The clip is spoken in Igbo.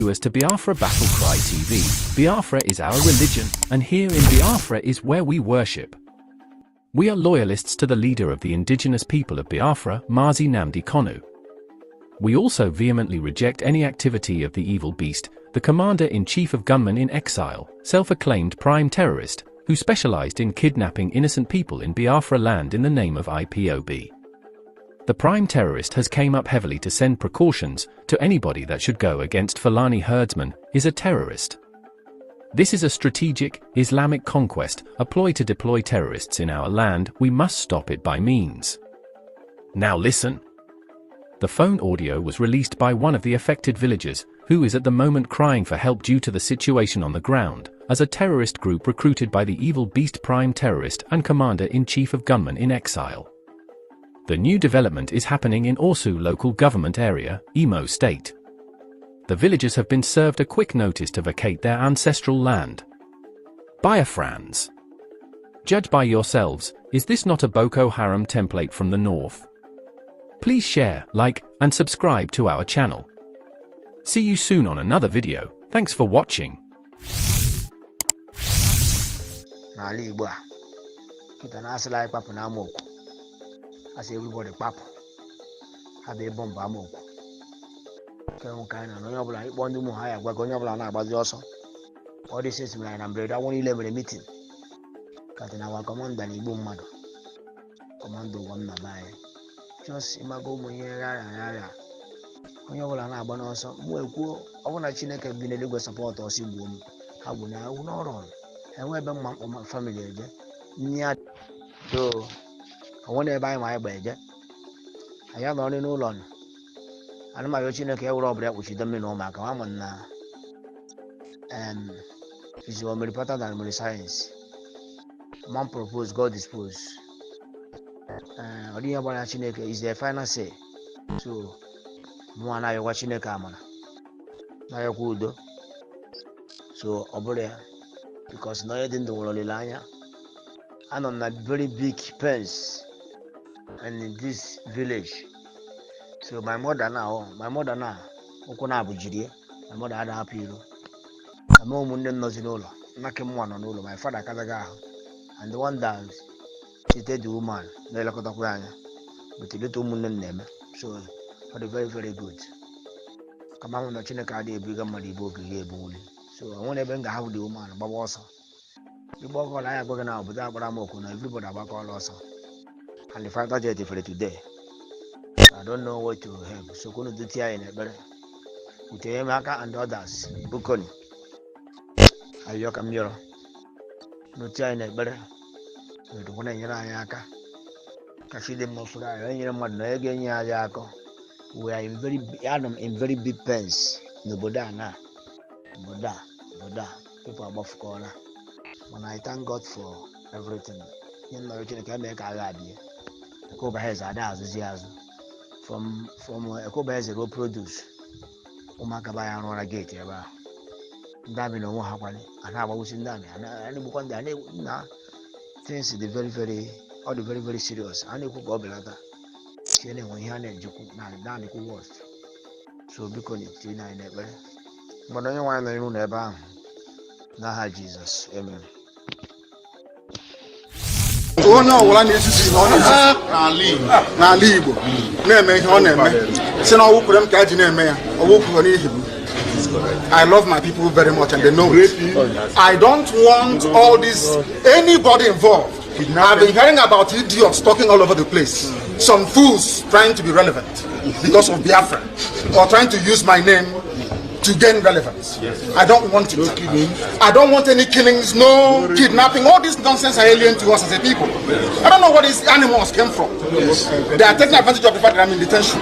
Viewers to Biafra Battlecry TV. Biafra is our religion, and here in Biafra is where we worship. We are loyalists to the leader of the indigenous people of Biafra, Mazi Nnamdi Kanu. We also vehemently reject any activity of the evil beast, the commander-in-chief of gunmen in exile, self-acclaimed prime terrorist, who specialized in kidnapping innocent people in Biafra land in the name of IPOB. The prime terrorist has came up heavily to send precautions to anybody that should go against Fulani herdsmen is a terrorist. This is a strategic, Islamic conquest, a ploy to deploy terrorists in our land. We must stop it by means. Now listen. The phone audio was released by one of the affected villagers, who is at the moment crying for help due to the situation on the ground, as a terrorist group recruited by the evil beast prime terrorist and commander-in-chief of gunmen in exile. The new development is happening in Orsu Local Government Area, Imo State. The villagers have been served a quick notice to vacate their ancestral land. Biafrans. Judge by yourselves, is this not a Boko Haram template from the north? Please share, like, and subscribe to our channel. See you soon on another video. Thanks for watching. N'ala Igbo a kịta na asịla anyị kpapụ n'amaokwu, asị everybody kpapụ, ha bụ ịbọ mbọ amaokwu nke nwoke anyị na onye ọbụla ịkpọ ndị ụmụ ha ya gwa gị onye ọbụla na-agbazi ọsọ. Ọ dị since mere anyị na mberede awụ niile mere meeting katina wa commander na igbu mmadụ commander ụwa m na be anyị, just ịmaga ụmụ ihe rara rara, onye ọbụla na-agba n'ọsọ. Mụ ekwuo, ọ bụrụ na Chineke bi n'eluigwe support ọsọ igbuo m, ha gbu na ewu n'ọrụ enwe ebe mma mkpọ family eje nni ya so onwe na ebe anyị ma anyị gba eje, anyị anọrọ n'ụlọ nọ anụmanụ. Chineke ewere ọbụla ya kpuchide mmiri na ụmụaka ma na is omnipotent than omni science. Man propose, God dispose. Ọ dịghị ihe gbara Chineke is the final say. So mụnwa na-ayọkwa Chineke amara, na-ayọkwa udo. So ọ bụrụ ya, because na onye dị ndụ nwere olileanya. Anọ m na very big pains and in this village. So my mother now, my mother now, ụkwụ na-abụ jirie my mother ada hapụ iro kama ụmụnne m nọzi n'ụlọ. Nnake mụnwa nọ n'ụlọ, my father akadaghị ahụ, and the one that treated the woman na-elekọtakwa ya anya, but leta ụmụnne m na-eme. So ọ dị very very good kama ahụ na Chineke adịghị ebuga mmadụ ibu ogige ebuli. So o nwere ebe m ga-ahapụ the woman gbaba ọsọ. Igbe ọkọla anyị agwaghị na obodo agbara m okwu na everybody agbakọọla ọsọ, and the fighter jet fere today. I don't know what to help. So kwunu dutie anyị n'ekpere with enyemaka and others. Bukoni ayọ ka m yọrọ n'otu anyị n'ekpere n'odukwu na-enyere anyị aka ka chi dị mma fụrụ anyị onye nyere mmadụ na onye ga-enye anyị akọ. We are in very, anọ m in very big pains n'obodo a, na obodo a, obodo a people agbafukọọla, mana I thank God for everything. Ihe nna Chineke eme ka agha abịa Ekobaeze ada azụzi azụ from Ekobaeze ruo Produce. Ụmụaka be anyị arụọla gate ebe ahụ. Ndị amị na onwe ha kwanye a na-agbagbusi ndị amị, a na-egbukwa ndị a na things dị very very, ọ dị very very serious. A na-ekwu ka ọ belata sie na-enwe ihe a na-ejikwu na-adịkwu worst. So biko tinye anyị n'ekpere mmadụ onye nwaanyị nọ n'iru n'ebe ahụ n'aha Jizọs, amen. Onye ọbụla na-ezuzu na ọ na-ezuzu n'ala Igbo na-eme ihe ọ na-eme si na ọwụ kwere m ka a ji na-eme ya, ọwụ kwere n'ihi m. I love my people very much and they know it. I don't want all this, anybody involved. I've been hearing about idiots talking all over the place. Some fools trying to be relevant because of Biafra or trying to use my name to gain relevance. I don't want it. I don't want any killings, no kidnapping. All this nonsense are alien to us as a people. I don't know where these animals came from. They are taking advantage of the fact that I'm in detention.